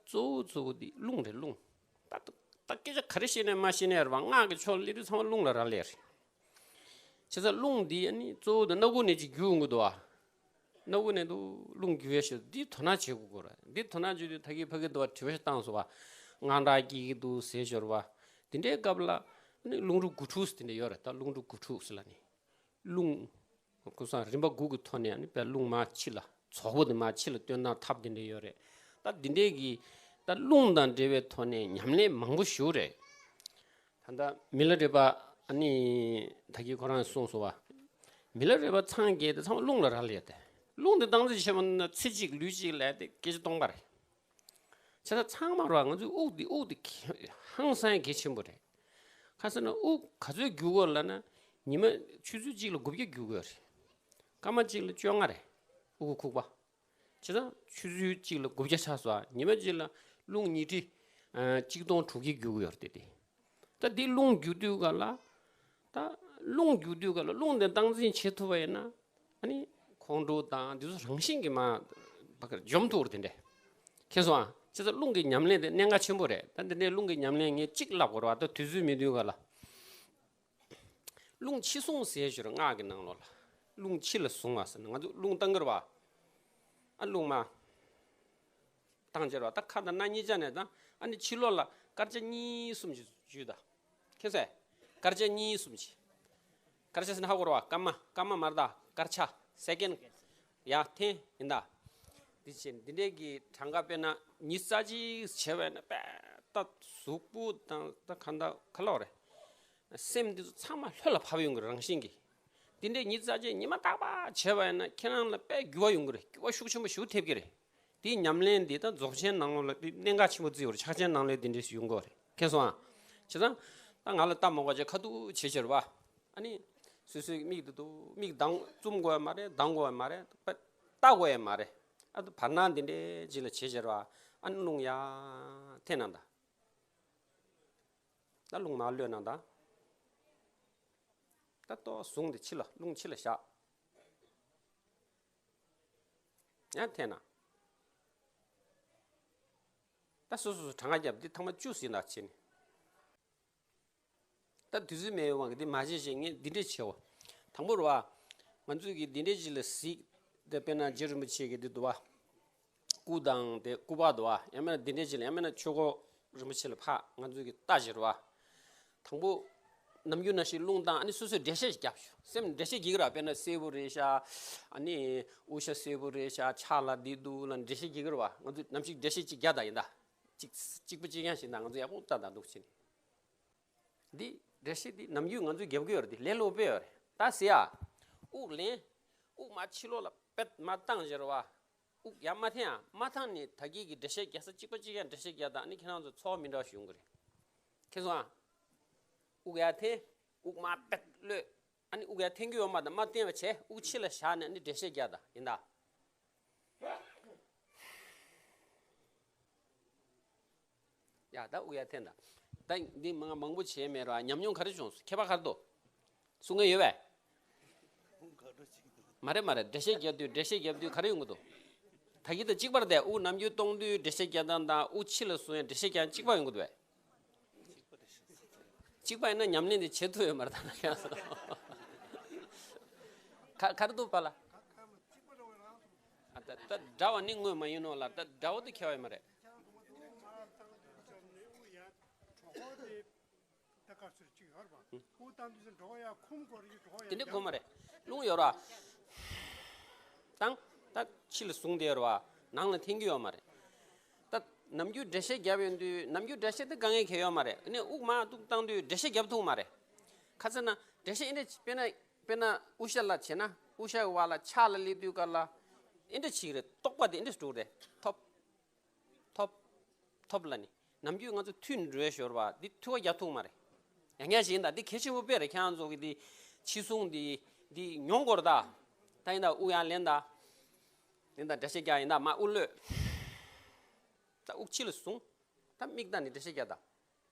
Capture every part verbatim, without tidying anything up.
གཙོ་བོ་གཙོ་བོ་འདི་རླུང་རེད། རླུང་། ད་ད་སྐད་ཆ་ག་རེ་བཤད་ནས་མ་བཤད་ནས་རེད་བ། སྔགས་ཀྱི་ཕྱོགས་སླེབས་དུས་ཚང་མ་རླུང་ལ་རག་ལས་རེད། བྱས་ཙང་རླུང་འདི་ཨ་ནི་གཙོ་བོ་དེ་སྣ་ཁུག་ནས་ཅིག་རྒྱུ་ཡོང་གི་འདུག་བ། སྣ་ཁུག་ནས་འདུག་རླུང་རྒྱུ་བའི་ཞོར་འདི་དོ་སྣང་བྱེད་དགོས་ཀྱི་རེད། འདི་དོ་སྣང་བྱེད་དུས་ད་གིན་ཕ་གི་འདུག་བ། དྲི་བ་ཞིག་བཏང་སོང་བ། དངངས་སྐྲག་སྐྱེ་གི་འདུག་ཟེར་ཞོར་བ། དེ་འདྲའི་སྐབས་ལ་ཨ་ནི་རླུང་རུ་དགུ་ཕྲུགས་ཟེར་དེ་འདྲ་ཡོད་རེད། ད་རླུང་རུ་དགུ་ཕྲུགས་ཟེར་ལབ་ནས། རླུང་། ཁོ་ཚང་རིམ་པ་དགུ་གི་ཐོག་ནས་ཨ་ནི་དཔེ་རླུང་མར་ཕྱི་ལ་རྫོགས་པོ་དེ་མར་ཕྱི་ལ་བཏོན་སྟངས་ཐབས་དེ་འདྲ་ཡོད་རེད། ད་འདི་འདྲའི་གི་ད་རླུང་དང་འབྲེལ་བའི་ཐོག་ནས་ཉམས་ལེན་མང་པོ་ཞིག་རེད། ད་ལྟ་མི་ལ་རས་པ་ཨ་ནི་ད་གིན་ཁོ་རང་གསུངས་སོང་བ། མི་ལ་རས་པ་ཚང་གི་དེ་ཚང་མ་རླུང་ལ་རག་ལས་ཏེ། རླུང་དེ་སྟངས་འཛིན་བྱེད་པ་ན་ཚེ་གཅིག་ལུས་གཅིག་ལས་དེ་སྐད་ཆ་སྟོང་པ་རེད། བྱས་ཙང་ཚང་མ་ར་ང་ཚོའི་དབུགས་འདི་དབུགས་འདི་གལ་ཧང་སང་གལ་ཆེན་པོ་རེད། ཁ་སང་ན་དབུགས་ག་ཚོད་རྒྱུག་དགོས་ལབ་ན། ཉི་མ་ཆུ་ཚོད་གཅིག་ལ་དགུ་བརྒྱ་རྒྱུག་དགོས་རེད། སྐར་མ་གཅིག་ལ་བཅོ་ལྔ་རེད། དབུགས་ཁུག་པ། བྱས་ཙང་ཆུ་ཚོད་གཅིག་ལ་དགུ་བརྒྱ་ཆགས་སོང་། ཉི་མ་གཅིག་ལ་རླུང་ཉི་ཁྲི་ཨ་གཅིག་སྟོང་དྲུག་བརྒྱ་རྒྱུག་གི་ཡོད་རེད་དེ། ད་འདི་རླུང་རྒྱུག་དུས་ག་ལ། ད་རླུང་རྒྱུག་དུས་ག་ལ་རླུང་དེ་སྟངས་འཛིན་བྱེད་ཐུབ་པ་ཡིན་ན། ཨ་ནི་ཁོང་ཁྲོ་དང་འདི་ཚོ་རང་བཞིན་གྱིས་མར་འཇོམས་ཐུབ་རེད་དེ་འདྲས། མཁྱེན་སོང་ཨ། བྱས་ཙང་རླུང་གི་ཉམས་ལེན་དེ་གནད་འགག་ཆེན་པོ་རེད། ད་འདི་འདྲའི་རླུང་གི་ཉམས་ལེན་ངས་གཅིག་བསླབ་དགོས་རེད་བ། ད་དུས་ཚོད་མེད་དུས་ག་ལ། རླུང་ཕྱི་བཟུང་ཟེར་ཞོར་སྔགས་ཀྱི་ནང་ལོགས་ལ། རླུང་ཕྱི་ལ་བཟུང་བ་ཟེར་ན་ང་ཚོ་རླུང་བཏང་གི་རེད་བ། ཨ་རླུང་མར་བཏང་བྱས་རེད་བ། ད་ཁ་དང་སྣ་གཉིས་ཆ་ནས་ད་ཨ་ནི་ཕྱི་ལོགས་ལ་སྐར་ཆ་གཉིས་གསུམ་ཅིག་འཇུས་ད། མཁྱེན་སོང་ཨ། སྐར་ཆ་གཉིས་གསུམ་ཅིག་སྐར་ཆ་ཟེར་ན་ཧ་གོ་རེད་བ། སྐར་མ། སྐར་མ་མ་རེད་ད། སྐར་ཆ། སེ་ཀེན། ཡ་འཐེན་ཡིན་ད། འདི་བྱས་འདི་འདྲའི་གི་གྲངས་ཀ་དཔེར་ན་ཉི་ཤུ་རྩ་གཅིག་བྱས་པ་ཡིན་ན་དཔེ་ད་གཟུགས་པོ་དང་ད་ག་འདྲ་ག་ལབ་དགོས་རེད། སེམས་འདི་ཚོ་ཚང་མ་ལྷོད་ལ་བབས་ཡོང་གི་རེད་རང་བཞིན་གྱིས། འདི་འདྲའི་ཉི་ཤུ་རྩ་གཅིག་ཉི་མ་རྟག་པར་བྱས་པ་ཡིན་ན་ཁྱེད་རང་ལ་དཔེ་འགྱུར་བ་ཡོང་གི་རེད། འགྱུར་བ་ཤུགས་ཆེན་པོ་ཞིག་ཐེབས་ཀྱི་རེད། དེའི་ཉམས་ལེན་འདི་ད་རྫོགས་ཆེན་ནང་ལོགས་ལ་དེ་གནད་འགག་ཆེན་པོ་བརྩི་ཡོད་རེད། ཕྱག་ཆེན་ནང་ལོགས་དེ་འདྲ་ཞིག་ཡོང་གི་རེད། མཁྱེན་སོང་ཨ། བྱས་ཙང་ད་ང་ལ་སྟབས་མ་གོ་བྱས་ཁ་ཐུག་བྱེད་ཕྱིར་བ། ཨ་ནི་སོ་སོའི་མིག་འདི་དུ་མིག་གདངས་བཙུམ་དགོས་ཡ་མ་རེད། གདངས་དགོས་ཡ་མ་རེད། ལྟ་དགོས་ཡ་མ་རེད། ཨ་ད་བར་སྣང་འདི་འདྲའི་ཅིག་ལ་བྱེད་ཕྱིར་བ། ཨ་ནི་རླུང་ཡར་འཐེན་གནང་ད། ད་རླུང་མར་གློད་གནང་དང་། ད་ལྟོ་བཟུང་སྟེ་ཕྱི་ལ་རླུང་ཕྱི་ལ་བཞག་ཡང་འཐེན་ན། ད་སོ་སོ་སོ་གྲངས་ཀ་བརྒྱབ་འདི་ཐེངས་མ་བཅུ་ཟིན་ན་ཕྱིན། ད་དུས་ཚོད་མེད་པའི་དབང་གིས་འདི་མ་བྱེད་ཅེས་ངས་འདི་འདྲས་བྱེད་འོ། དང་པོ་རེད་བ། ང་ཚོས་ཀྱི་འདི་འདྲས་ཅིག་ལ་གཟིགས། དེ་དཔེར་ན་རྗེ་རིན་པོ་ཆེ་གི་འདི་འདུག་བ། སྐུ་དང་དེ་སྐུ་པར་འདུག་བ། ཡང་མིན་ན་འདི་འདྲས་ཅིག་ལ་ཡང་མིན་ན་ཆོས་སྐོར་རིན་པོ་ཆེ་ལ་ཕར་ང་ཚོས་ཀྱི་ལྟ་བཞིན་རེད་བ། དང་པོ། ནམ་རྒྱུན་ནང་བཞིན་རླུང་བཏང་ཨ་ནི་སོ་སོས་འགྲེལ་བཤད་ཅིག་རྒྱབ་ཤོག་སེམས་འགྲེལ་བཤད་རྒྱག་གི་རེད་བ། དཔེར་ན་སེར་པོ་རེད་ཤག་ཨ་ནི་དབུ་ཞྭ་སེར་པོ་རེད་ཤག་ཕྱག་ལ་འདི་འདུག་ལ་འགྲེལ་བཤད་རྒྱག་གི་རེད་བ། ང་ཚོས་ནམ་ཞིག་འགྲེལ་བཤད་ཅིག་རྒྱག་ད་ཡིན་ད། གཅིག་གཅིག་པ་གཅིག་རྐྱང་ཞིག་ད་ང་ཚོས་ཡག་པོ་ལྟ་ད་འདུག་ཕྱིན། འདི་འགྲེལ་བཤད་འདི་ནམ་རྒྱུན་ང་ཚོས་རྒྱབ་ཀྱི་ཡོད་རེད། འདི་ལས་སླ་པོ་དཔེ་ཡོད་རེད། ད་ཟེར་ཡ། དབུགས་ལེན། དབུགས་མར་ཕྱི་ལོགས་ལ་པད་མར་བཏང་བཞག་རེད་བ། དབུགས་ཡར་མ་འཐེན་ཨ། མ་འཐེན་ནས་ད་གིན་གྱི་འགྲེལ་བཤད་རྒྱག་ས་གཅིག་པ་གཅིག་རྐྱང་འགྲེལ་བཤད་རྒྱག་ད་ཨ་ནི་ཁྱེད་རང་ཚོ་ཚོར་བ་མི་འདྲ་བ་ཞིག་ཡོང་གི་རེད། མཁྱེན་སོང་ཨ། དབུགས་ཡར་འཐེན། དབུགས་མར་པད་གློད། ཨ་ནི་དབུགས་ཡར་འཐེན་གྱི་ཡོད་མ་རེད། མར་བཏང་བ་བྱས་དབུགས་ཕྱི་ལ་བཞག་ནས་ཨ་ནི་འགྲེལ་བཤད་རྒྱག་ད་ཡིན་ད། ཡ་ད་དབུགས་ཡར་འཐེན་ད། ད་འདི་མང་མང་པོ་བྱས་མེད་ར། ཉམས་མྱོང་ག་རེ་བྱུང་སོང་། ཁྱད་པར་ག་རེ་འདུག་གསུང་མཁན་ཡོད་པས། མ་རེད་མ་རེད། འགྲེལ་བཤད་རྒྱབ་དུས་འགྲེལ་བཤད་རྒྱབ་དུས་ག་རེ་ཡོང་གི་འདུག་ད་གིན་དང་གཅིག་པ་རེད་དེ། དབུགས་ནམ་རྒྱུན་གཏོང་དུས་འགྲེལ་བཤད་རྒྱག་སྟངས་དང་དབུགས་ཕྱི་ལ་བཟུང་ཡང་འགྲེལ་བཤད་རྒྱག་སྟངས་གཅིག་པ་ཡོང་གི་འདུག་པས། གཅིག་པ་ཡིན་ན་ཉམས་ལེན་དེ་བྱེད་ཐུབ་ཡོད་མ་རེད་ད་ན་ཁྱེད་རང་ཚོ། ག་ག་རེ་འདུག་པ་ལ། ཨ་ད་ད་འདྲ་བ་ནི་དངོས་མ་ཡིན་ནོ་ལ། ད་འདྲ་བོ་དེ་ཁྱད་པར་ཡོད་མ་རེད། དེ་འདྲ་གོ་མ་རེད། རླུང་ཡོད་ར། བཏང་། ད་ཕྱི་ལ་བཟུང་བསྡད་ཡོད་ར་བ། ནང་ལ་འཐེན་གྱི་ཡོད་མ་རེད། ད་ནམ་རྒྱུན་འགྲེལ་བཤད་རྒྱབ་ཡོང་དུས་ནམ་རྒྱུན་འགྲེལ་བཤད་དེ་དཀའ་ངལ་གང་ཡང་ཡོད་མ་རེད། ཨ་ནི་དབུགས་མར་ཏུག་བཏང་དུས་འགྲེལ་བཤད་རྒྱབ་ཐུབ་མ་རེད། ཁ་སང་ན་འགྲེལ་བཤད་ཨེ་འདྲ་དཔེར་ན་དཔེར་ན་དབུ་ཞྭ་ལ་བྱས་ན་དབུ་ཞྭ་གི་བར་ལ་ཕྱག་ལ་སླེབས་དུས་སྐབས་ལ་ཨེ་འདྲ་བྱེད་ཀྱི་རེད། རྟོག་པ་དེ་ཨེ་འདྲ་འགྲོ་གི་རེད། ཐོབ། ཐོབ། ཐོབ་ལ་ནི། ནམ་རྒྱུན་ང་ཚོ་མཐུད་འགྲོ་ཞོར་བ་འདི་མཐུད་པ་རྒྱག་ཐུབ་མ་རེད། ཡང་ཡང་ཞིག་ཡིན་ད། འདི་གལ་ཆེན་པོ་དཔེ་རེད། ཁྱེད་རང་ཚོ་གི་འདི་ཕྱི་བཟུང་འདི་འདི་མྱོང་དགོས་རེད་ད། ད་ཡིན་ད་དབུགས་ཡར་ལེན་ད། ཡིན་ད་འགྲེལ་བཤད་རྒྱག་ཡིན་ད། མར་དབུགས་གློད། ད་དབུགས་ཕྱི་ལ་བཟུང་། ད་མིག་ལྟ་ནས་འགྲེལ་བཤད་རྒྱག་ད།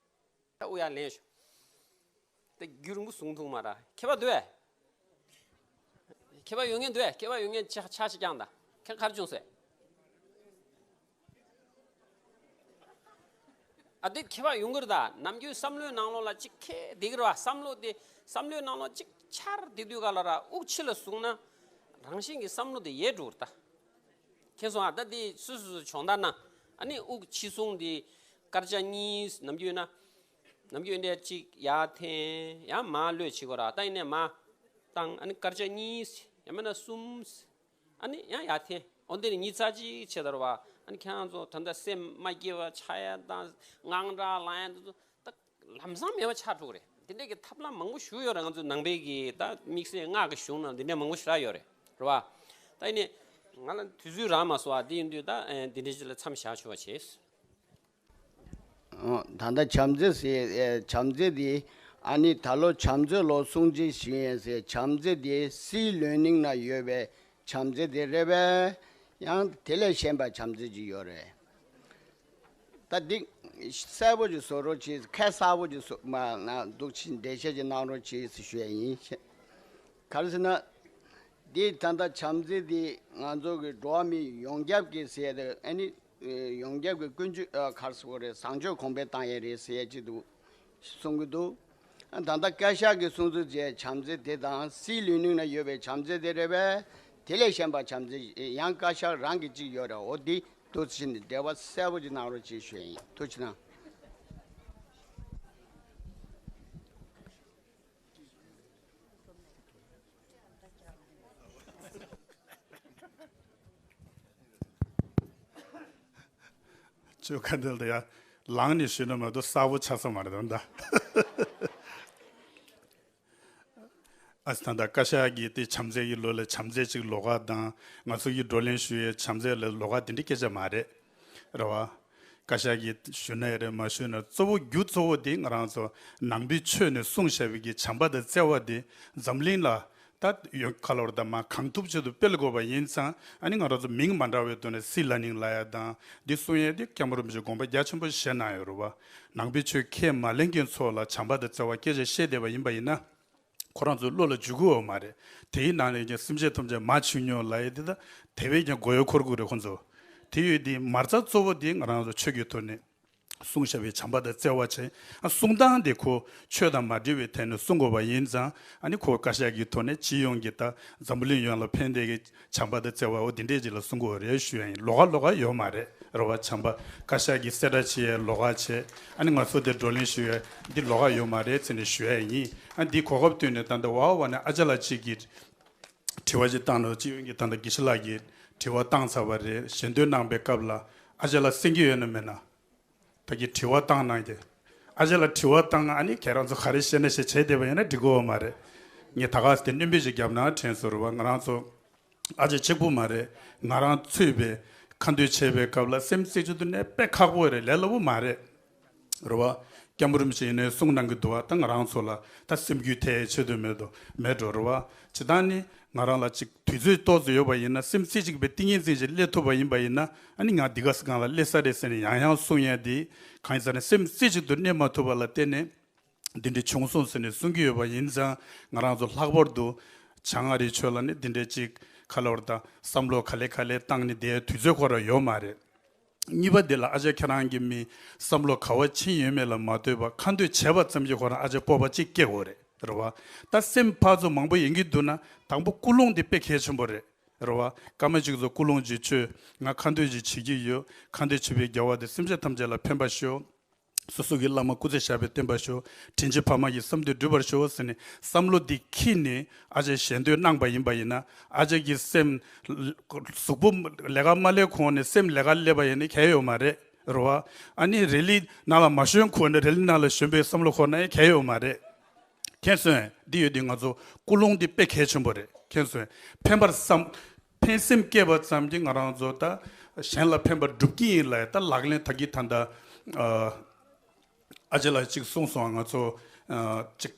ད་དབུགས་ཡར་ལེན་ཞོག་ད་རྒྱུན་རིང་པོ་བཟུང་ཐུབ་མ་རེད། ཁྱད་པར་འདུག་གས། ཁྱད་པར་ཡོད་མཁན་འདུག་གས། ཁྱད་པར་ཡོད་མཁན་ཆ་ཆ་ཞིག་རྐྱང་ད། ཁྱེད་ག་རེ་བྱུང་ཟེར། ཨ་དེ་ཁྱད་པར་ཡོང་གི་རེད་ད། ནམ་རྒྱུན་བསམ་བློའི་ནང་ལོགས་ལ་ཅིག་ཁེལ་བསྡད་ཀྱི་རེད་བ། བསམ་བློ་དེ་བསམ་བློའི་ནང་ལོགས་ཅིག་འཆར་བསྡད་དུས་ག་ལ་ར་དབུགས་ཕྱི་ལ་བཟུང་ན་རང་བཞིན་གྱི་བསམ་བློ་དེ་ཡལ་འགྲོ་གི་རེད་ད། མཁྱེན་སོང་ཨ། ད་དེ་སུ་སུ་སུ་སྦྱོང་བརྡར་གནང་། ཨ་ནི་དབུགས་ཕྱི་བཟུང་དེ་སྐར་ཆ་གཉིས། ནམ་རྒྱུན་ན་ནམ་རྒྱུན་འདྲ་ཅིག་ཡར་འཐེན་ཡང་མར་གློད་བྱེད་དགོས་ར། ད་ཡིན་ནའི་མར་བཏང་། ཨ་ནི་སྐར་ཆ་གཉིས་ཡང་མིན་ན་གསུམ། ཨ་ནི་ཡང་ཡར་འཐེན། འོ་འདི་ནི་ཉི་ཤུ་རྩ་གཅིག་བྱས་ད་ར་བ། ཨ་ནི་ཁྱེད་རང་ཚོ་ད་ལྟ་སེམས་མ་སྐྱིད་པ་ཆགས་ཡ་དང་དངངས་སྐྲག་ལངས་ཡ་འདི་ཚོ་ད་ལམ་སང་མེད་པ་ཆགས་འགྲོ་གི་རེད། འདི་འདྲས་ཀྱི་ཐབས་ལམ་མང་པོ་ཞིག་ཡོད་རེད། ང་ཚོའི་ནང་པའི་གི་ད་དམིགས་བསལ་སྔགས་ཀྱི་གཞུང་ནང་འདི་འདྲས་མང་པོ་ཞིག་རག་ཡོད་རེད། རེད་བ། ད་ཡིན་ནའི་ང་ལ་དུས་ཚོད་རག་མ་སོང་བ། འདི་ཡིན་དུས་ད་ཨེ་འདི་འདྲས་ཅིག་ལ་མཚམས་བཞག་ཆོག་པ་བྱས། ཨོ། ད་ལྟ་བྱམས་བརྩེ་ཟེར་ཨེ་བྱམས་བརྩེ་འདི་ཨ་ནི་ད་ལོ་བྱམས་བརྩེ་ལོ་སྲུང་བརྩི་ཞུ་ཡས་ཟེར། བྱམས་བརྩེ་འདི་སྲིད་བློན་གླིང་ན་ཡོད་པའི་བྱམས་བརྩེ་དེ་རེད་པས། ཡང་དེ་ལས་གཞན་པ་བྱམས་བརྩེ་ཅིག་ཡོད་རེད། ད་འདི་གསལ་པོ་ཅིག་བཟོ་རོགས་གྱིས། ཁ་གསལ་པོ་ཅིག་བཟོ་མ་གནང་འདུག་ཕྱིན་འགྲེལ་བཤད་ཅིག་གནང་རོགས་གྱིས་ཞུ་ཡས་ཡིན། ག་རེ་ཟེར་ན། འདི་ད་ལྟ་བྱམས་བརྩེ་འདི་ང་ཚོ་གི་འགྲོ་བ་མི་ཡོངས་ཁྱབ་ཀྱི་ཟེར་ཡས་དེ་ཨ་ནི་ཡོངས་ཁྱབ་ཀྱི་ཀུན་སྤྱོད་ཨ་ག་རེ་ཟེར་དགོས་རེད། བཟང་སྤྱོད་གོང་འཕེལ་བཏང་ཡས་རེད་ཟེར་ཡས་ཅིག་འདུག་གསུང་གི་འདུག་ཨ་ད་ལྟ་བཀའ་ཤག་གིས་གསུང་ཚུལ་བྱས་བྱམས་བརྩེ་དེ་དང་སྲིད་བློན་གླིང་ན་ཡོད་པའི་བྱམས་བརྩེ་དེ་རེད་པས། དེ་ལས་གཞན་པ་བྱམས་བརྩེ་ཡང་བཀའ་ཤག་རང་གི་གཅིག་ཡོད་རེད། འོ་འདི་འདུག་ཕྱིན་འགྲེལ་པ་གསལ་པོ་ཅིག་གནང་རོགས་ཅེས་ཞུ་ཡས་ཡིན། ཐུགས་རྗེ་གནང་། ཆོས་ཁ་འདིར་ད་ཡ་ལངས་ནས་ཞུས་ན་མ་གཏོགས་གསལ་པོ་ཆགས་ས་མ་རེད་ད། ཨ་ད་ལྟ་བཀའ་ཤག་གིས་དེ་བྱམས་བརྩེ་གི་ལོ་ལ་བྱམས་བརྩེ་ཅིག་ལོགས་ཀ་དང་། ང་ཚོ་གིས་བགྲོ་གླེང་ཞུ་ཡས་བྱམས་བརྩེ་ལ་ལོགས་ཀ་དེ་འདྲའི་སྐད་ཆ་མ་རེད། རེད་བ། བཀའ་ཤག་གིས་ཞུ་ན་ཡང་རེད། མ་ཞུས་ན་གཙོ་བོ་རྒྱུ་གཙོ་བོ་དེ་ང་རང་ཚོ་ནང་པའི་ཆོས་ནས་གསུངས་བཞག་པའི་གི་བྱམས་པ་དང་བརྩེ་བ་དེ་འཛམ་གླིང་ལ་ད་ཡོད་ཁ་ལོར་ད་མ་གང་ཐུབ་ཆེད་དུ་སྤེལ་དགོས་པ་ཡིན་ཙང་། ཨ་ནི་ང་རང་ཚོ་མིང་མ་འདྲ་བའི་ཐོག་ནས་སྲིད་བླ་གླིང་ལབ་ཡ་དང་འདི་གསུང་ཡས་དེ་སྐྱབས་མགོན་རིན་པོ་ཆེ་དགོངས་པ་རྒྱ་ཆེན་པོ་བཞེས་གནང་ཡོད་རེད་བ། ནང་པའི་ཆོས་ཁས་མ་ལེན་མཁན་ཚོ་ལ་བྱམས་པ་དང་བརྩེ་བ་སྐད་ཆ་བཤད་བསྡད་པ་ཡིན་པ་ཡིན་ན། ཁོ་རང་ཚོའི་བློ་ལ་འཇུག་གི་ཡོད་མ་རེད། དེའི་ནང་ནས་ཀྱང་སེམས་ཅན་ཐམས་ཅད་མ་འཆི་མྱོང་ལབ་ཡས་དེ་ད་དེ་བས་ཀྱང་མགོ་ཡོ་འཁོར་དགོས་རེད་ཁོ་ཚོ། དེ་ཡོད་དེ་མ་རྩ་གཙོ་བོ་དེ་ང་རང་ཚོ་ཆོས་ཀྱི་ཐོག་ནས་གསུངས་བཞག་པའི་བྱམས་པ་དང་བརྩེ་བ་བྱས། ཨ་གསུང་སྟངས་དེ་ཁོ་ཆོས་དང་མ་འབྲེལ་བའི་ཐད་ནས་གསུང་དགོས་པ་ཡིན་ཙང་། ཨ་ནི་ཁོ་བཀའ་ཤག་གི་ཐོག་ནས་སྤྱི་ཡོངས་ཀྱི་ད་འཛམ་བུ་གླིང་ཡོངས་ལ་ཕན་བདེ་གི་བྱམས་པ་དང་བརྩེ་བ་འོ་དེ་འདྲས་ཅིག་ལ་གསུང་དགོས་རེད་ཞུ་ཡ་ཡིན། ལོགས་ཀ་ལོགས་ཀ་ཡོད་མ་རེད། རེད་བ། བྱམས་པ་བཀའ་ཤག་གིས་གསལ་བསྒྲགས་བྱེད་ཡས་ལོགས་ཀ་བྱས། ཨ་ནི་ང་ཚོ་དེ་བགྲོ་གླེང་ཞུ་ཡས་འདི་ལོགས་ཀ་ཡོད་མ་རེད་ཟེར་ནས་ཞུ་ཡ་ཡིན། ཨ་འདི་གོ་སྐབས་བཏོན་ནས་ད་ལྟ་བ་བ་ནས་ཨ་ཅག་ལགས་གཅིག་གིས་དྲི་བ་ཅིག་བཏང་ནོ། སྤྱི་ཡོངས་ཀྱི་ད་ལྟ་དགེ་བཤེས་ལགས་ཀྱིས་དྲི་བ་བཏང་ཚར་བ་རེད། ཞལ་འདོན་གནང་པའི་སྐབས་ལ་ཨ་ཅག་ལགས་གསན་གྱི་ཡོད་ན་མེད་ན། ད་གི་དྲི་བ་བཏང་གནང་གི། ཨ་ཅག་ལགས་དྲི་བ་བཏང་། ཨ་ནི་ཁྱེད་རང་ཚོ་ག་རེ་བཤད་ན་བཤད་བྱས་བསྡད་པ་ཡིན་ན་འགྲིག་གི་ཡོད་མ་རེད། ངས་ད་ག་དེ་སྣོན་པ་ཞིག་བརྒྱབ་ན་དྲན་སོང་རེད་བ། ང་རང་ཚོ་ཨ་ཅག་གཅིག་པུ་མ་རེད། ང་རང་ཚུད་པའི་ཁ་འདོན་བྱས་པའི་སྐབས་ལ་སེམས་རྩེ་གཅིག་ཏུ་གནས་དཔེ་ཁག་པོ་རེད། ལས་སླ་པོ་མ་རེད། རེད་བ། སྐྱབས་མགོན་རིན་པོ་ཆེ་ཡིན་ནའི་གསུང་གནང་གི་འདུག་བ། ད་ང་རང་ཚོ་ལ་ད་སེམས་རྒྱུད་ཐེག་ཆེད་དུ་མེད་དོ་མེད་འགྲོ་རེད་བ། ཇི་ལྟར་ནི་ང་རང་ལ་ཅིག་དུས་ཚོད་ཏོག་ཙམ་ཡོད་པ་ཡིན་ན། སེམས་རྩེ་གཅིག་པའི་ཏིང་ངེ་འཛིན་ཅིག་སླེབས་ཐུབ་པ་ཡིན་པ་ཡིན་ན། ཨ་ནི་ང་འདི་ག་ས་གང་ལ་སླེབས་ས་རེད་ཟེར་ནས་ཡང་ཡང་གསུང་ཡ་འདི། གང་ཡིན་ཟེར་ན་སེམས་རྩེ་གཅིག་ཏུ་གནས་མ་ཐུབ་པ་ལ་བརྟེན་ནས་འདི་འདྲ་བྱུང་སོང་ཟེར་ནས་གསུང་གི་ཡོད་པ་ཡིན་ཙང་། ང་རང་ཚོ་ལྷག་པར་དུ་བྱང་ཨ་རིའི་ཆོས་ལ་ནི་འདི་འདྲ་ཅིག་ག་ལབ་རེད། ད་བསམ་བློ་ག་ལེ་ག་ལེ་བཏང་ནས་བསྡད་དུས་ཚོད་ཁོ་རང་ཡོད་མ་རེད། གཉིས་པ་འདི་ལ་ཨ་ཅག་ཁྱེད་རང་གི་མི་བསམ་བློ་ག་པར་ཕྱིན་ཡོད་མེད་ལ་མ་ལྟོས་པར་ཁ་འདོན་བྱས་པ་ཙམ་གྱིས་ཁོ་རང་ཨ་ཅག་སྤོབས་པ་གཅིག་སྐྱེ་དགོས་རེད། རེད་བ། ད་སེམས་ཕར་ཚུར་མང་པོ་ཡིན་གྱི་འདུག་ན་དང་པོ་ཀུན་སློང་འདི་དཔེ་གལ་ཆེན་པོ་རེད། རེད་བ། སྐར་མ་གཅིག་ཙམ་ཀུན་སློང་ཅིག་བཅོས། ང་ཁ་འདོན་ཅིག་བྱེད་ཀྱི་ཡོད། ཁ་འདོན་བྱེད་པའི་རྒྱལ་བ་དེ་སེམས་ཅན་ཐམས་ཅད་ལ་ཕན་པ་ཤོག་སོ་སོ་གི་བླ་མ་སྐུ་ཚེ་ཞབས་པད་བརྟན་པར་ཤོག་དྲིན་ཅན་ཕ་མ་གི་བསམ་དོན་འགྲུབ་པར་ཤོག་ཟེར་ནས་བསམ་བློ་འདི་འཁྱེར་ནས་ཨ་ཅག་ཞལ་འདོན་གནང་པ་ཡིན་པ་ཡིན་ན། ཨ་ཅག་གི་སེམས་གཟུགས་པོ་ལས་ཀ་མ་སླེབས་གོང་ནས་སེམས་ལས་ཀ་སླེབས་པ་ཡིན་ན་གལ་ཡོད་མ་རེད། རེད་བ། ཨ་ནི་རེ་ལི་ནང་ལ་མ་ཞོན་གོང་ནས་རེ་ལི་ནང་ལ་ཞོན་པའི་བསམ་བློ་འཁོར་ན་ཡང་གལ་ཡོད་མ་རེད། མཁྱེན་སོང་། འདི་ཡོད་དེ་ང་ཚོ་ཀུན་སློང་འདི་དཔེ་གལ་ཆེན་པོ་རེད། མཁྱེན་སོང་། ཕན་པར་བསམ། ཕན་སེམས་སྐྱེས་པ་ཙམ་གྱིས་ང་རང་ཚོ་ད་གཞན་ལ་ཕན་པ་སྒྲུབ་ཀྱི་ཡིན་ལབ། ད་ལག་ལེན་ད་གི་ད་ལྟ་ཨ་ཅག་ལགས་གཅིག་གསུངས་སོང་། ང་ཚོ་གཅིག་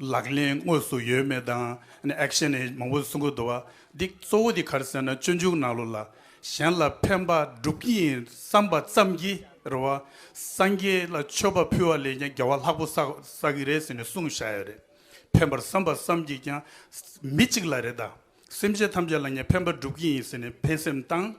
ལག་ལེན་དངོས་སུ་ཡོད་མེད་དང་ཨ་ནི་ཨེག་ཤན་ནས་མང་པོ་གསུང་གི་འདུག་བ། འདི་གཙོ་བོ་འདི་ག་རེ་ཟེར་ན། སྤྱོད་འཇུག་ནང་ལོགས་ལ་གཞན་ལ་ཕན་པ་སྒྲུབ་ཀྱི་ཡིན་བསམ་པ་ཙམ་གྱིས། རེད་བ། སངས་རྒྱས་ལ་མཆོད་པ་ཕུལ་བ་ལས་ཀྱང་དགེ་བ་ལྷག་པོ་བསགས་བསགས་ཀྱི་རེད་ཟེར་ནས་གསུངས་བཞག་ཡོད་རེད། ཕན་པར་བསམ་པ་ཙམ་གྱིས་ཀྱང་མི་གཅིག་ལ་རེད་ད། སེམས་ཅན་ཐམས་ཅད་ལ་ངས་ཕན་པ་སྒྲུབ་ཀྱི་ཡིན་ཟེར་ནས་ཕན་སེམས་བཏང་།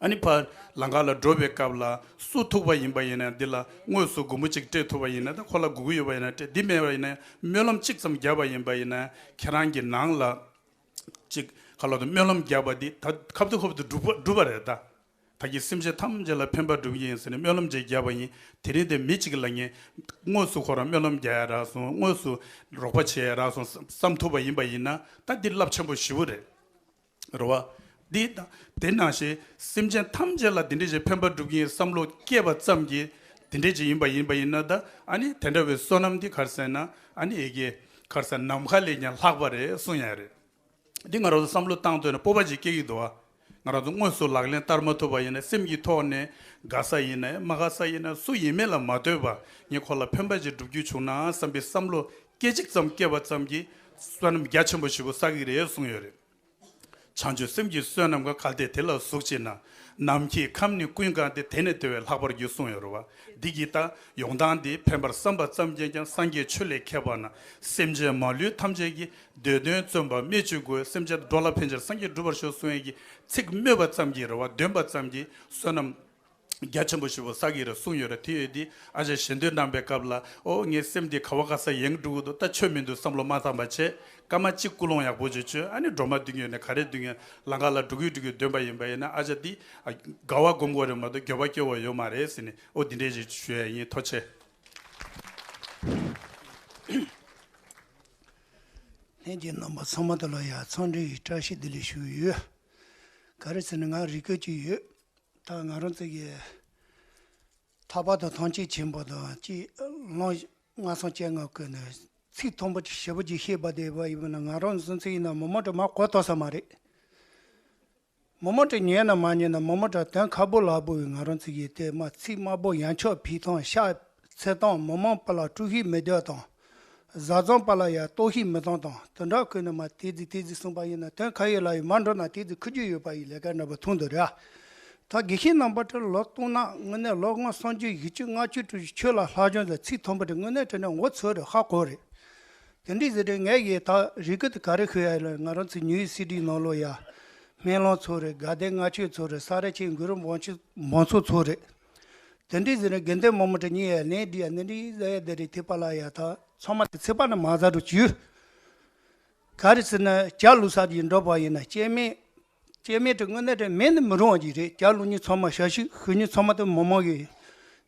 ཨ་ནི་ཕར་ལམ་ཁ་ལ་འགྲོ་བའི་སྐབས་ལ་སུ་ཐུག་པ་ཡིན་པ་ཡིན་ན། འདི་ལ་དངོས་སུ་སྒོར་མོ་གཅིག་སྤྲད་ཐུབ་པ་ཡིན་ན། ད་ཁོ་ལ་དགོས་ཀྱི་ཡོད་པ་ཡིན་ན་སྤྲད། འདི་མེད་པ་ཡིན་ན་སྨོན་ལམ་གཅིག་ཙམ་བརྒྱབ་པ་ཡིན་པ་ཡིན་ན། ཁྱེད་རང་གི་ནང་ལ་གཅིག་ཁ་ལོ་དང་སྨོན་ལམ་བརྒྱབ་པ་འདི་ད་ཁབ་ཏུ་ཁབ་ཏུ་འགྲུབ་པ་འགྲུབ་པ་རེད་ད། ད་གིན་སེམས་ཅན་ཐམས་ཅད་ལ་ཕན་པ་སྒྲུབ་ཀྱི་ཡིན་ཟེར་ནས་སྨོན་ལམ་ཅིག་བརྒྱབ་པ་ཡིན། དེ་རིང་དེ་མི་གཅིག་ལ་ངས་དངོས་སུ་ཁོ་རང་སྨོན་ལམ་རྒྱག་ཡ་རག་སོང་། དངོས་སུ་རོགས་པ་བྱེད་ཡ་རག་སོང་བསམ་ཐུབ་པ་ཡིན་པ་ཡིན་ན། ད་འདི་རླབས་ཆེན་པོ་ཞེ་པོ་རེད། རེད་བ། འདི་ད་དེ་ནང་བཞིན་སེམས་ཅན་ཐམས་ཅད་ལ་འདི་འདྲ་ཞིག་ཕན་པ་སྒྲུབ་ཀྱི་ཡིན་བསམ་བློ་སྐྱེས་པ་ཙམ་གྱིས་འདི་འདྲ་ཞིག་ཡིན་པ་ཡིན་པ་ཡིན་ན། ད་ཨ་ནི་དེ་འདྲ་བའི་བསོད་ནམས་འདི་ག་རེ་ཟེར་ན། ཨ་ནི་ཨེ་གེ་ག་རེ་ཟེར། ནམ་མཁའ་ལས་ཀྱང་ལྷག་པ་རེད་གསུང་ཡ་རེད། འདི་ང་རང་ཚོ་བསམ་བློ་བཏང་དུས་ན་སྤོབས་པ་ཅིག་སྐྱེ་གི་འདུག་བ། ང་རང་ཚོ་དངོས་སུ་ལག་ལེན་བསྟར་མ་ཐུབ་པ་ཡིན་ན། སེམས་ཀྱི་ཐོག་ནས་དགའ་ས་ཡིན་ན་མ་དགའ་ས་ཡིན་ན། སུ་ཡིན་མིན་ལ་མ་ལྟོས་པར་ངས་ཁོ་ལ་ཕན་པ་ཅིག་བསྒྲུབ་རྒྱུ་བྱུང་ན་བསམ་པའི་བསམ་བློ་སྐད་ཅིག་ཙམ་སྐྱེས་པ་ཙམ་གྱིས་བསོད་ནམས་རྒྱ་ཆེན་པོ་ཞེ་པོ་བསགས་ཀྱི་རེད་གསུངས་ཡོད་རེད། བྱང་ཆུབ་སེམས་ཀྱི་བསོད་ནམས་ཀྱི་གལ་ཏེ་དེ་ལ་ཟུག་བྱེད་ན། ནམ་མཁའི་ཁམས་ནི་ཀུན་གང་སྟེ། དེ་ནི་དེ་བས་ལྷག་པར་འགྱུར་གསུངས་ཡོད་རེད་བ། འདི་གི་ད་ཡོང་སྟངས་འདི་ཕན་པར་བསམ་པ་ཙམ་གྱིས་ཀྱང་སངས་རྒྱས་ཆོས་ལས་ཁྱད་པར་ན། སེམས་ཅན་མ་ལུས་ཐམས་ཅད་ཀྱི། འདོད་དོན་བརྩོན་པ་སྨོས་ཅི་དགོས། སེམས་ཅན་འགྲོ་ལ་ཕན་ཕྱིར་སངས་རྒྱས་འགྲུབ་པར་ཤོག་གསུང་ཡས་ཀྱི་ཚིག་སྨོས་པ་ཙམ་གྱིས་རེད་བ། འདོན་པ་ཙམ་གྱིས་བསོད་ནམས་རྒྱ་ཆེན་པོ་ཞེ་པོ་བསགས་ཀྱི་རེད་གསུངས་ཡོད་རེད། དེ་ཡོད་དེ་ཨ་ཅག་ཞལ་འདོན་གནང་པའི་སྐབས་ལ། ཨོ་ངའི་སེམས་འདི་ག་བ་ག་ས་ཡེངས་འགྲོ་གི་འདུག་ད་ཆོས་མི་འདུག་བསམ་བློ་མ་བཏང་པ་བྱས། སྐར་མ་གཅིག་ཀུན་སློང་ཡག་པོ་ཅིག་བྱོས། ཨ་ནི་སྒྲོལ་མ་འདོན་གྱི་ཡོད་ན་ག་རེ་འདོན་གྱི་ཡོད། ལམ་ཁ་ལ་འགྲོ་གི་འགྲོ་གི་འདོན་པ་ཡིན་པ་ཡིན་ན། ཨ་ཅག་འདི་ཨ་དགའ་བ་སྒོམ་དགོས་རེད་མ་གཏོགས་འགྱོད་པ་སྐྱེ་བ་ཡོད་མ་རེད་ཟེར་ནས། ཨོ་འདི་འདྲས་ཞིག་ཞུ་ཡ་ཡིན། ཐུགས་རྗེ་ཆེ། ལྷན་རྒྱས་རྣམ་པ་ཚང་མ་དུ་ལ་ཡ་འཚམས་འདྲི་ཡི་བཀྲ་ཤིས་བདེ་ལེགས་ཞུ་ཡི་ཡོད། ག་རེ་ཟེར་ན་ང་རེ་སྐུལ་གྱི་ཡོད། ད་ང་རང་ཚོ་གི་ཐར་པ་དང་ཐམས་ཅད་མཁྱེན་པ་དང་ཅིག་ལོང་ལྔ་སང་བཅོ་ལྔ་ཀུན་ནས་ཚིག་མཐོན་པོ་ཞེ་པོ་ཅིག་བཤད་པ་དེ་བ་ཡིན་ན། ང་རང་སོང་ཚེ་ཡིན་ན་མི་མང་དྲ་མ་གོ་ཐོས་ས་མ་རེད། མི་མང་དྲ་ཉན་ན་མ་ཉན་ན། མི་མང་དྲ་དོན་ཁ་པོ་ལ་པོ་བའི་ང་རང་ཚོ་གི་དེ་མ་ཚིག་དམའ་པོ་ཡང་ཆོག་ཕི་ཐང་ཤ་ཚེ་དང་མི་མང་པ་ལ་དཀྲུག་ཤིང་མི་བརྒྱབ་དང་། བཟའ་ཚང་པ་ལ་ཡ་ལྟོགས་ཤིང་མི་བཏང་དང་། དེ་འདྲ་ཁུལ་ནས་མ་དེ་ཟིག་དེ་ཟིག་གསུངས་པ་ཡིན་ན། དོན་ཁ་ཡོད་ལ་ཡོད་མ་འགྲོ་ན་དེ་ཟིག་ཁུ་རྒྱུ་ཡོད་པ་ཡི་ལས་ཀ་འདྲ་པོ་མཐོང་འདུག་ར། ད་དགེ་བཤེས་རྣམ་པ་དེ་ལོ་སྟོང་ན་དངོས་གནས་ལོ་ལྔ་སུམ་ཅུ་བཞི་བཅུ་ལྔ་བཅུ་དྲུག་ཅུ་ཆོས་ལ་ལྷག་སྦྱོང་དང་ཚིག་མཐོན་པོ་དེ་དངོས་གནས་དྲང་གནས་ངོ་ཚ་རེད། ཧ་གོ་རེད། དེ་འདྲའི་ཟེར་རེད། ངས་ཡི་ད་རེ་སྐུལ་དེ་ག་རེ་ཞུ་ཡ་ལ། ང་རང་ཚོ་ཉུའི་སི་ཌི་ནང་ལོགས་ཡ་སྨོན་ལམ་ཚོགས་རེད། དགའ་ལྡན་ལྔ་མཆོད་ཚོགས་རེད། ས་ར་ཆེན་གུ་རུ་བང་ཆེན་བང་ཚོགས་ཚོགས་རེད། དེ་འདྲའི་ཟེར་རེད། དགེ་འདུན་མང་པོ་དྲ་གཉིས་ཡ་ལན་འདི་ཡ་ནི་འདྲའི་ཟ་ཡ་དེ་རེད། དེ་པ་ལ་ཡ་ད་ཚང་མ་དེ་ཚེ་པ་ན་མ་ཟ་རུ་བཅུག་ག་རེ་ཟེར་ན་ཇ་བླུགས་ས་ཅིག་འགྲོ་པ་ཡིན་ན་སྐྱེ་དམན། སྐྱེ་དམན་དེ་དངོས་གནས་དྲང་མེད་ནི་མི་རུང་བ་ཅིག་རེད། ཇ་བླུགས་མཁན་ཚང་མ་ཞབས་ཞུ་ཞུ་མཁན་ཚང་མ་དེ་མི་མང་གི་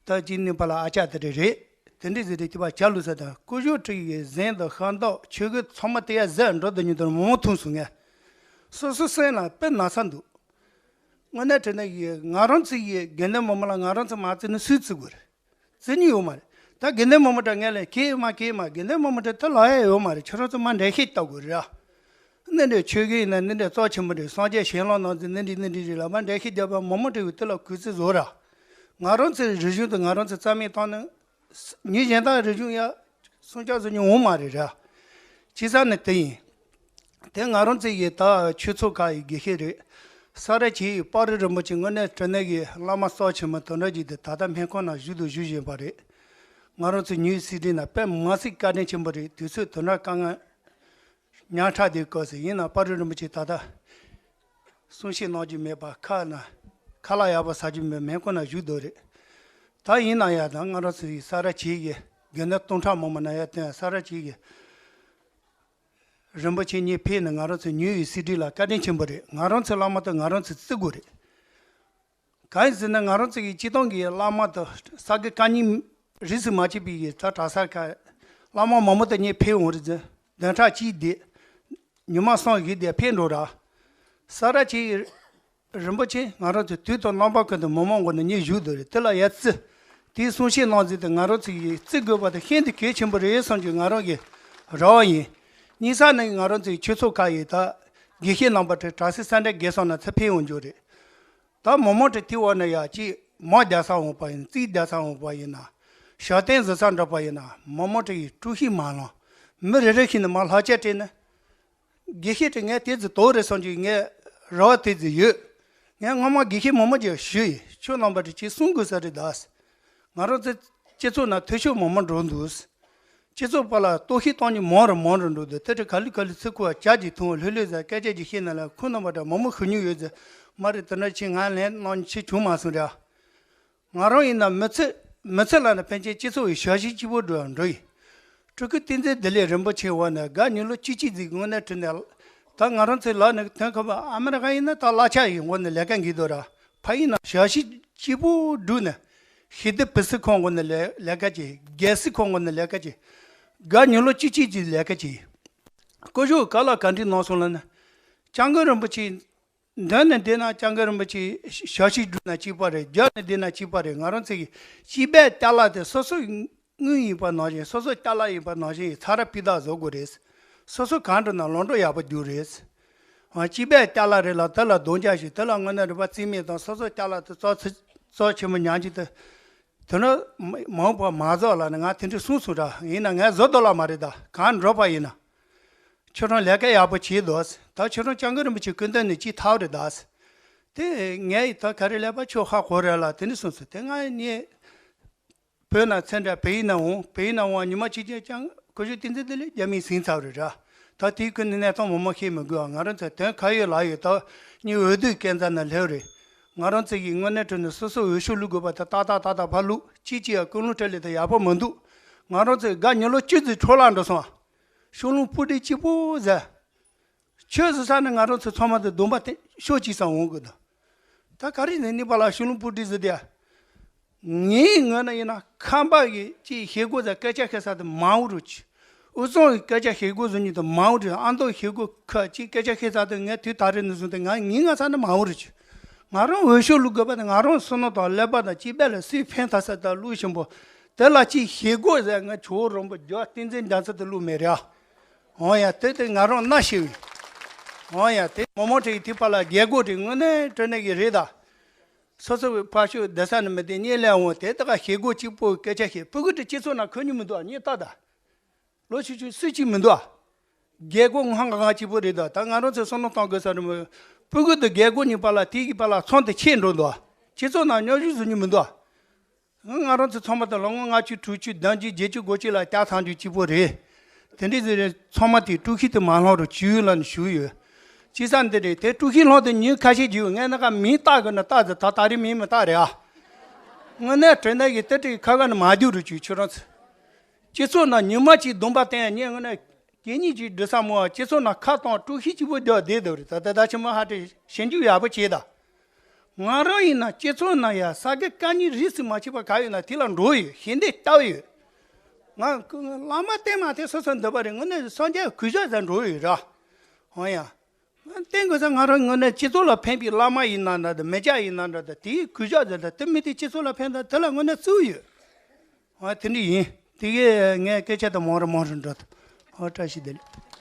ད་ཅིག་ནི་པ་ལ་ཨ་ཅག་དེ་རེད་རེད། དེ་འདྲའི་ཟེར་རེད། དེ་པ་ཇ་བླུགས་ས་དང་ཀུ་ཤུ་དྲི་ཡི་གཟན་དང་ཤ་མདོག་ཆོས་གོས་ཚང་མ་དེ་ཡ་ཟད་འགྲོ་དུ་ཉིད་དུ་མི་མང་མཐོང་སོང་ངས། སོ་སོ་སེམས་ལ་དཔེ་ན་ཚ་འདུག་དངོས་གནས་དྲང་གནས་ཡི་ང་རང་ཚོ་ཡི་དགེ་འདུན་མང་པོ་ལ་ང་རང་ཚོ་མ་བརྩི་ན་སུས་བརྩི་དགོས་རེད། བརྩི་ནི་ཡོད་མ་རེད། ད་དགེ་འདུན་མང་པོ་དྲ་ངས་ལ་གས་མ་གས་མ། དགེ་འདུན་མང་པོ་དྲ་ད་ལ་ཡ་ཡོད་མ་རེད། ཁྱོད་རང་ཚོ་མ་འགྲེལ་བཤད་བཏང་དགོས་རེད་ཨ། ནི་འདྲའི་ཆོས་གོས་ཡིན་ན་ནི་འདྲའི་རྩ་ཆེན་པོ་རེད། སངས་རྒྱས་ཞལ་ལུང་ནང་ཚོ་ནི་འདྲའི་ནི་འདྲའི་རེད་ལ། མ་འགྲེལ་བཤད་རྒྱབ་པ་མང་པོ་འདྲ་བའི་དེ་ལ་གུས་བརྩི་བཟོ་ར། ང་རང་ཚོའི་རིག་གཞུང་དུ་ང་རང་ཚོ་རྩ་མེད་བཏང་ན། མི་གཞན་དག་རིག་གཞུང་ཡ་སྲུང་སྐྱོབ་བཟོ་མྱོང་ཡོད་མ་རེད་ར། ཅི་ས་ནི་དེ་ཡིན། དེ་ང་རང་ཚོ་ཡི་ད་ཆོས་ཚོགས་ཁག་ཡི་དགེ་བཤེས་རེད། ས་ར་ཆེ་ཡི་སྤ་རི་རིན་པོ་ཆེ་དངོས་གནས་དྲང་གནས་ཀྱི་བླ་མ་རྩ་ཆེན་པོ་དེ་འདྲ་ཅིག་དེ་ད་ལྟ་སྨན་ཁང་ནང་བཞུགས་དང་བཞུགས་བཞིན་པ་རེད། ང་རང་ཚོ་ཉུའི་སི་ཌི་ནང་དཔེ་མ་སྲིད་བཀའ་དྲིན་ཆེན་པོ་རེད། དུས་ཚོད་དེ་འདྲ་དཀའ་ངལ་ཉག་ཕྲ་དེ་སྐབས་སུ་ཡིན་ན་སྤ་རི་རིན་པོ་ཆེ་ད་ལྟ་གསུང་བཤད་གནང་རྒྱུ་མེད་པ། ཁ་ན་ཁ་ལག་ཡག་པོ་ཟ་རྒྱུ་མེད། སྨན་ཁང་ནང་བཞུགས་སྡོད་རེད། ད་ཡིན་ན་ཡང་ད་ང་རང་ཚོ་ཡི་ས་ར་ཆེ་ཡི་དགེ་འདུན་སྟོང་ཕྲག་མང་པོ་ནང་ཡར་བསྟན། ས་ར་ཆེ་ཡི་རིན་པོ་ཆེ་གཉིས་ཕེབས་ནས་ང་རང་ཚོ་ཉུའི་སི་ཌི་ལ་བཀའ་དྲིན་ཆེན་པོ་རེད། ང་རང་ཚོའི་བླ་མ་དེ་ང་རང་ཚོས་བརྩི་དགོས་རེད། གང་ཡིན་ཟེར་ན་ང་རང་ཚོ་གི་སྤྱི་བཏང་གི་བླ་མ་དེ་ས་དགེ་བཀའ་རྙིང་རིས་སུ་མ་ཆད་པའི་གི་ད་གྲྭ་ས་ཁག་བླ་མ་མང་པོ་དེ་གཉིས་ཕེབས་འོང་རེད་ཟེར། བདུན་ཕྲག་གཅིག་བསྡད། ཉི་མ་གསུམ་བཞི་བསྡད་ཕེབས་འགྲོ་ར། ས་ར་ཆེ་ཡི་རིན་པོ་ཆེ་ང་རང་ཚོ་དུས་དང་རྣམ་པ་ཀུན་ཏུ་མི་མང་མགོ་ནས་གཉིད་བཞུགས་སྡོད་རེད། དེ་ལ་ཡ་བརྩི། དེའི་གསུང་བཤད་གནང་ཟིན་དུས་ང་རང་ཚོ་ཡིས་བརྩི་དགོས་པ་དེ་ཤིན་ཏུ་གལ་ཆེན་པོ་རེད་བསམ་གྱི་ང་རང་གི་རེ་བ་ཡིན། གཉིས་ས་ནས་ང་རང་ཚོའི་ཆོས་ཚོགས་ཁག་ཡི་ད་དགེ་བཤེས་རྣམ་པ་དེ་གྲྭ་སའི་ས་འབྲས་དགེ་སོང་ན་ཚུར་ཕེབས་ཡོང་རྒྱུ་རེད། ད་མི་མང་དེ་དེའི་འོག་ནས་ཡ་ཅིག་མ་བསྡད་ས་འོང་པ་ཡིན། རྩིས་བསྡད་ས་འོང་པ་ཡིན་ན། ཞབས་བརྟན་བཟོ་ས་འགྲོ་པ་ཡིན་ན། མི་མང་དེ་ཡི་དཀྲུག་ཤིང་མ་ལང་། མི་རེ་རེ་ཤིག་ནས་མ་ལྷག་ཆད་སྤྲད་ན། དགེ་བཤེས་དེ་ངས་དེ་ཙི་དོ་རེད་བསམ་གྱི་ངས་རེ་བ་དེ་ཙི་ཡོད། ངས་སྔོན་མ་དགེ་བཤེས་མང་པོ་ཅིག་ཞུས་ཡིན། ཁྱོད་རྣམ་པ་དེ་ཅིག་གསུང་དགོས་ས་རེད་ད། ང་རང་ཚོ་སྤྱི་ཚོགས་ནང་འཐུས་ཤོར་མང་པོ་འགྲོ་འདུག་སྤྱི་ཚོགས་པ་ལ་ལྟོགས་ཤི་གཏོང་མཁན་མང་རུ་མང་རུ་འགྲོ་འདུག་དེ་དེ་ག་ལེ་ག་ལེ་ཚུར་ཁུར་བ་ཇ་ཅིག་འཐུང་བ་ལྷོད་ལྷོད་ཟ་སྐད་ཆ་ཅིག་བཤད་ན་ལ་ཁོང་རྣམ་པ་དང་མང་པོ་ཤི་མྱོང་ཡོད་ཟེར། མ་རེད། དེ་འདྲ་ཆེ་ང་ལན་གནང་ཆེ་བྱུང་མ་སོང་ར། ང་རང་ཡིན་ན་མི་ཚེ་མི་ཚེ་ལ་ནི་ཕན་ཆད་སྤྱི་ཚོགས་ཀྱི་ཞབས་ཕྱི་སྐྱིད་པོ་འགྲོ་འགྲོ་ཡིན། སྤྲུལ་སྐུ་བསྟན་འཛིན་བདེ་ལེགས་རིན་པོ་ཆེ་འོག་ནས་དགའ་ཉིན་ལོ་བཅུ་གཅིག་ཙམ་དངོས་གནས་དྲིན་ནས། ད་ང་རང་ཚོའི་ལག་ནས་དོན་ཁ་པ་ཨ་མི་རི་ཀ་ཡིན་ན་ད་གླ་ཆ་ཡིན་འོག་ནས་ལས་ཀ་འགིག་འདུག་ར། ཕ་ཡིན་ན་ཞབས་ཕྱི་སྐྱིད་པོ་བསྒྲུབས་ནས་ཤེས་ལྡན་བུ་སྲིད་ཁང་འོག་ནས་ལས་ལས་ཀ་བྱས། རྒྱལ་སྲིད་ཁང་འོག་ནས་ལས་ཀ་བྱས། དགའ་ཉིན་ལོ་བཅུ་གཅིག་ཙམ་ལས་ཀ་བྱས། སྐུ་ཞབས་ག་ལ་ག་འདྲི་གནང་སོང་ལ་ན། སྐྱབས་མགོན་རིན་པོ་ཆེ། མདུན་ནས་བསྡད་ན་སྐྱབས་མགོན་རིན་པོ་ཆེ་ཞབས་ཕྱི་བསྒྲུབས་ན་གཅིག་པ་རེད། རྒྱབ་ནས་བསྡད་ན་གཅིག་པ་རེད། ང་རང་ཚོ་གི་སྐྱེས་པའི་ཅ་ལག་དེ་སོ་སོ་དངུལ་ཡིན་པ་ནང་བཞིན། སོ་སོ་ཅ་ལག་ཡིན་པ་ནང་བཞིན་ཚ་ར་ཕི་ད་བཟོ་དགོས་རེད། སོ་སོ་གང་འགྲོ་ན་ལོངས་སྤྱོད་ཡག་པོ་རྒྱུ་རེད། སྐྱེས་པའི་ཅ་ལག་རེད་ལ་དེ་ལ་རྡོག་རྒྱག་ཞིག་དེ་ལ་དངོས་གནས་རིག་པ་རྩིས་མེད་དང་སོ་སོ་ཅ་ལག་དེ་བཙོག་ཚི་བཙོག་ཆེན་པོ་ཉག་གཅིག་དེ། དེ་ནི་མ་འོངས་པ་མ་བཟོ་ལ་ནི་ང་དེ་འདྲ་གསུངས་སོང་ར། ཡིན་ན་ངས་བཟོ་དོ་ལ་མ་རེད། ད་གང་འགྲོ་པ་ཡིན་ན། ཁྱོད་རང་ལས་ཀ་ཡག་པོ་བྱེད་དོ། ད་ཁྱོད་རང་སྐྱབས་མགོན་རིན་པོ་ཆེ་སྐུ་མདུན་ནས་ཅིག་ཐག་རེད་ད། དེ་ངས་ད་ག་རེ་ལས་པ་ཁྱོད་ཧ་གོ་རེད་ལ་དེ་འདྲ་གསུངས་སོང་། དེ་ང་ནི་བོད་ན་ཚེ་འདྲ་བལ་ཡུལ་ན་འོང་། བལ་ཡུལ་ན་འོང་ཉི་མ་གཅིག་ཀྱང་སྐུ་ཞབས་བསྟན་འཛིན་བདེ་ལེགས་རྒྱ་མིས་ཟིན་ཚར་རེད་ར། ད་དེའི་ཁུལ་ནས་གནས་སྟངས་མང་མང་ཤེས་མི་དགོས་ཨ། ང་རང་ཚོ་དོན་ག་ཡོད་ལ་ཡོད། ད་ནི་འོས་བསྡུ་སྐས་འཛེགས་ནས་སླེབས་རེད། ང་རང་ཚོ་གི་དངོས་གནས་དྲང་གནས་སོ་སོ་འོས་ཤོག་བླུག་དགོས་པ་དེ་ཏག་ཏག་ཏག་ཏག་ཕར་བླུག་ཅིག་ཅིག་ཡ་ཀུན་སློང་བྲལ་ལེ་དེ་ཡག་པོ་མི་འདུག་ང་རང་ཚོ་དགའ་ཉིན་ལོ་བཅུ་ཙམ་འཕྲོ་བརླག་འགྲོ་སོང་ཨ། ཤོག་ལུང་སྤུ་གྲི་གཅིག་པོ་ཟེར། ཆོས་ཟེར་ས་ནི་ང་རང་ཚོ་ཚང་མ་དེ་སྡོམ་པ་བསྟེན་ཤོག་ཅིག་ཙམ་འོང་དགོས་འདུག་ད་ག་རེ་ནས་ནི་པ་ལ་ཤོག་ལུང་སྤུ་གྲི་ཟེར་དེ། ངའི་ངོས་ན་ཡིན་ན་ཁམས་པ་གི་ཅིག་ཞེ་སྒོ་ཟེར་སྐད་ཆ་བཤད་ས་དེ་མང་བོ་རུ་ཆུ། དབུས་གཙང་གི་སྐད་ཆ་ཞེ་སྒོ་བཟོ་མཁན་དེ་མང་བོ་རུ། ཨ་མདོ་ཞེ་སྒོ་ཁ་ཅིག་སྐད་ཆ་བཤད་ས་དེ་ངས་དུས་ད་རེས་ནས་བཟུང་སྟེ་ང་ངའི་ང་ས་ནས་མང་བོ་རུ་ཆུ། ང་རང་འོས་ཤོག་བླུག་དགོས་པ་དེ་ང་རང་བསོད་ནམས་དང་ཀླད་པ་དང་སྤྱི་པ་ལ་སུས་ཕན་ཐོགས་ས་དང་བླུག་ཞིམ་པོ། དེ་ལ་ཅིག་ཞེ་སྒོ་ཟེར་ང་ཇོ་བོ་རིན་པོ་རྒྱ་བསྟན་འཛིན་རྒྱ་མཚོ་དེ་བླུག་མེད་རེད་ཨ། འོ་ཡ་དེ་དེ་ང་རང་མནའ་ཤེས་བས། འོ་ཡ་དེ་མོ་མོ་ཁྲིད་དེ་པ་ལ་རྒྱལ་སྒོ་དེ་དངོས་གནས་དྲང་གནས་ཀྱི་རེད་ད། སོ་སོ་བའི་ཕ་ཤོད་བསྡད་ས་ནས་མི་བསྡད་གཉིད་ལས་འོང་དེ་ད་ག་ཞེ་སྒོ་གཅིག་པོ་སྐད་ཆ་བཤད་ཕྲུ་གུ་དེ་སྤྱི་ཚོགས་ནང་ཁོ་ཉིད་མི་འདུག་ཨ། གཉིད་ལྟ་ད། ལོ་ཆུང་ཆུང་སུ་གཅིག་མི་འདུག་ཨ། རྒྱལ་སྒོ་ངང་གང་གཅིག་པོ་རེད་ད། ད་ང་རང་ཚོས་བསམ་བློ་གཏོང་དགོས་ས་རེད་མོད། ཕྲུ་གུ་དེ་རྒྱལ་སྒོ་གཉིས་བར་ལ་དེ་གི་བར་ལ་ཚོང་དེ་ཆད་འགྲོ་འདུག་ཨ། སྤྱི་ཚོགས་ནང་སྙོབ་བཤེར་བཟོ་མཁན་མི་འདུག་ཨ། ང་རང་ཚོ་ཚང་མ་དང་ལོ་ངོ་ལྔ་བཅུ་དྲུག་ཅུ་བདུན་ཅུ་བརྒྱད་ཅུ་དགུ་ཅུ་ལ་སྐྱ་ཐང་ཅུ་གཅིག་པོ་རེད། དེ་འདྲའི་ཟེར་རེད། ཚང་མ་དེ་དཀྲུག་ཤིང་དེ་མ་བསླངས་རུ་བྱུས་ལ་ནི་བཞུགས་ཡོད། ཅི་ས་འདི་རེད་དེ་དཀྲུག་ཤིང་བསླངས་དེ་ཉིན་ཁ་ཤས་རྒྱུས་ངས་ན་ག་མིང་བཏགས་དགོས་ན་བཏགས་ཟེར། ད་ད་རེས་མིང་མི་བཏགས་རེད་ཨ། དངོས་གནས་དྲན་ན་གི་དེ་དྲི་ཁ་ག་ནི་མ་རྒྱུ་རུ་བྱུས་ཁྱོད་རང་ཚོ། སྤྱི་ཚོགས་ནང་ཉི་མ་གཅིག་སྡོམ་པ་བསྟན་ཡ་ཉིན་དངོས་གནས་གད་སྙིགས་ཀྱི་འདྲི་ས་མོ་བ་སྤྱི་ཚོགས་ནང་ཁ་བཏང་དཀྲུག་ཤིང་གཅིག་པོ་རྒྱག་བསྡད་འདུག་རེད། ད་ད་ད་ཆི་མོ་ཧ་ཏེ་ཞིབ་འཇུག་ཡག་པོ་བྱེད་ད། ང་རང་ཡིན་ན་སྤྱི་ཚོགས་ནང་ཡ་ས་དགེ་བཀའ་རྙིང་རིས་སུ་མ་ཆད་པ་ག་ཡོད་ན་དེ་ལ་འགྲོ་ཡོད། ཞལ་འདེབས་བཏབ་ཡོད། ང་བླ་མ་བསྟེན་མ་བསྟེན་སོ་སོ་འདོད་པ་རེད། དངོས་གནས་སངས་རྒྱས་གུས་ཞབས་ཟེར་འགྲོ་ཡོད་ར། འོ་ཡ། བསྟེན་དགོས་ས་ང་རང་དངོས་གནས་སྤྱི་ཚོགས་ལ་ཕན་པའི་བླ་མ་ཡིན་ན་འདྲ་དང་མི་སྐྱ་ཡིན་ན་འདྲ་དང་དེའི་གུས་ཞབས་ཟེར་ད་དེ་མི་དེ་སྤྱི་ཚོགས་ལ་ཕན་ད་དེ་ལ་དངོས་གནས་བཙུགས་ཡོད། འོ་དེ་འདྲ་ཡིན། དེ་གས་ངས་སྐད་ཆ་དང་མང་རུ་མང་རུ་འགྲོ་ཐུབ། འོ་བཀྲ་ཤིས་བདེ་ལེགས།